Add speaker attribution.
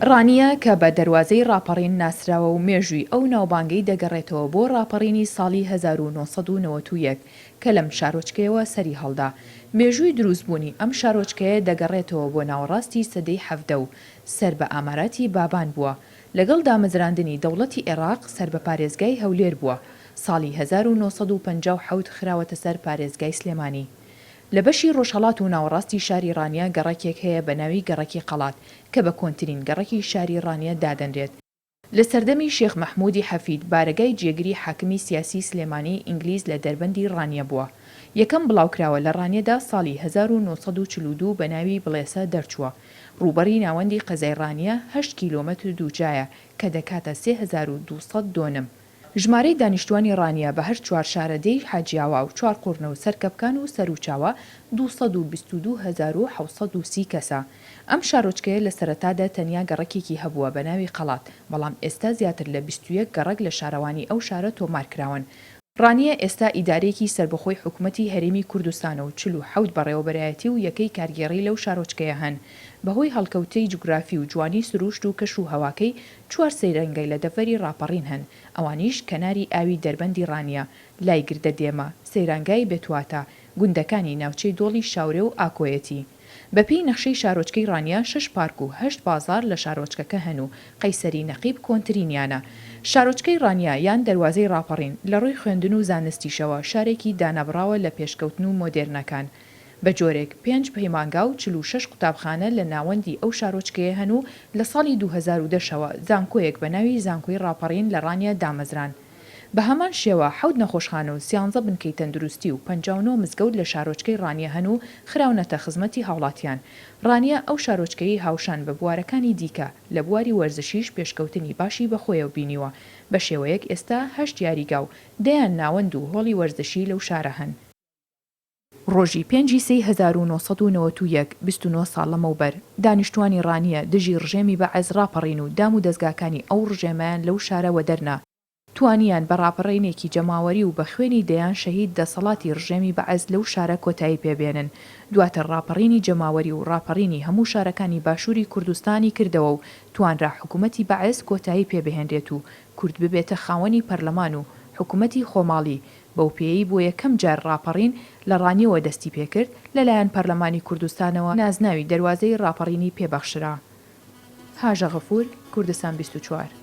Speaker 1: ڕانیە کە بە دەروازەی ڕاپەڕین ناسراوە و مێژووی ئەو ناوبانگەی دەگەڕێتەوە بۆ ڕاپەڕینی ساڵی 1991 کە لەم شارۆچکەیەوە سەری هەڵدا. مێژووی دروستبوونی ئەم شارۆچکەیە دەگەڕێتەوە بۆ ناوەڕاستی سەدەی 17 و سەر بە ئاماراتی بابان بووە. لەگەڵ دامەزراندنی دەوڵەتی ئێڕاق سەر بە پارێزگای هەولێر بووە. ساڵی 1957 خراوەتە سەر پارێزگای سلێمانی. لە بەشی ڕۆژهەڵات و ناوەڕاستی شاری ڕانیە گەڕەکێک هەیە بە ناوی گەڕەکی قەڵات کە بە کۆنترین گەڕەکی شاری ڕانیە دادەنرێت. لە سەردەمی شێخ مەحموودی حەفید بارەگای جێگری حاکمی سیاسی سلێمانی ئینگلیز لە دەربەندی ڕانیە بووە. یەکەم بڵاوکراوە لە ڕانیەدا ساڵی 1942 بە ناوی بڵێسە دەرچووە. ڕووبەڕی ناوەندی قەزای ڕانیە هەشت کیلۆمەتر دووجایە کە دەکاتە 3200 دۆنم. ژمارەی دانیشتوانی ڕانیە بە هەر چوار شارەدێی حاجیاوا و چوارقوڕنە و سەرکەپکان و سەروچاوە 222730 کەسە. ئەم شارۆچکەیە لە سەرەتادا تەنیا گەڕەکێکی هەبووە بە ناوی قەڵات، بەڵام ئێستا زیاتر لە 21 گەڕەک لە شارەوانی ئەو شارە تۆمار کراون. ڕانیە ئێستا ئیدارەیەکی سەربەخۆی حکومەتی هەرێمی کوردستانە و 47 بەڕێوەبەرایەتی و یەکەی کارگێڕی لەو شارۆچکەیە هەن. بەهۆی هەڵکەوتەی جوگرافی و جوانی سروشت و کەش و هەواکەی چوار سەیرانگای لە دەڤەری ڕاپەڕین هەن، ئەوانیش کەناری ئاوی دەربەندی ڕانیە، لای گردە دێمە، سەیرانگای بێتواتە، گوندەکانی ناوچەی دۆڵی شاورێ و ئاکۆیەتی. بەپێی نەخشەی شارۆچکەی ڕانیە شەش پارک و هەشت بازاڕ لە شارۆچکەکە هەن و قەیسەری نەقیب کۆنترینیانە. شارۆچکەی ڕانیە یان دەروازەی ڕاپەڕین لە ڕووی خوێندن و زانستیشەوە شارێکی دانەبڕاوە لە پێشکەوتن و مۆدێرنەکان. بە جۆرێک پێنج پەیمانگا و 46 قوتابخانە لە ناوەندی ئەو شارۆچکەیە هەن و لە ساڵی 2010 ەوە زانکۆیەک بە ناوی زانکۆی ڕاپەڕین لە ڕانیە دامەزران. بە هەمان شێوە حەوت نەخۆشخانە و سیانزە بنکەی تەندروستی و 59 مزگەوت لە شارۆچکەی ڕانیە هەن و خراونەتە خزمەتی هاوڵاتیان. ڕانیە ئەو شارۆچکەیەی هاوشان بە بوارەکانی دیکە لە بواری وەرزشیش پێشکەوتنی باشی بەخۆیەوە بینیوە بە شێوەیەک ئێستا هەشت یاریگا و دەیان ناوەند و هۆڵی وەرزشی لەو شارە هەن. ڕۆژی پێنجی سێی 1991، 29 ساڵ لەمەوبەر، دانیشتوانی ڕانیە دژی ڕژێمی بەعس ڕاپەڕین و دام و دەزگاکانی ئەو ڕژێمەیان لەو شارە وەدەرنا، توانیان بە ڕاپەڕینێکی جەماوەری و بە خوێنی دەیان شەهید دەسەڵاتی ڕژێمی بەعس لەو شارە کۆتایی پێ بێنن، دواتر ڕاپەڕینی جەماوەری و ڕاپەڕینی هەموو شارەکانی باشووری کوردستانی کردەوە و توانرا حکوومەتی بەعس کۆتایی پێ بهێنرێت و کورد ببێتە خاوەنی پەرلەمان و حکوومەتی خۆماڵی بەوپێیەی بۆ یەکەم جار ڕاپەڕین لە ڕانیەوە دەستی پێکرد، لەلایەن پەرلەمانی کوردستانەوە نازناوی دەروازەی ڕاپەڕینی پێ بەخشرا. هاژە غەفور، کوردستان 24.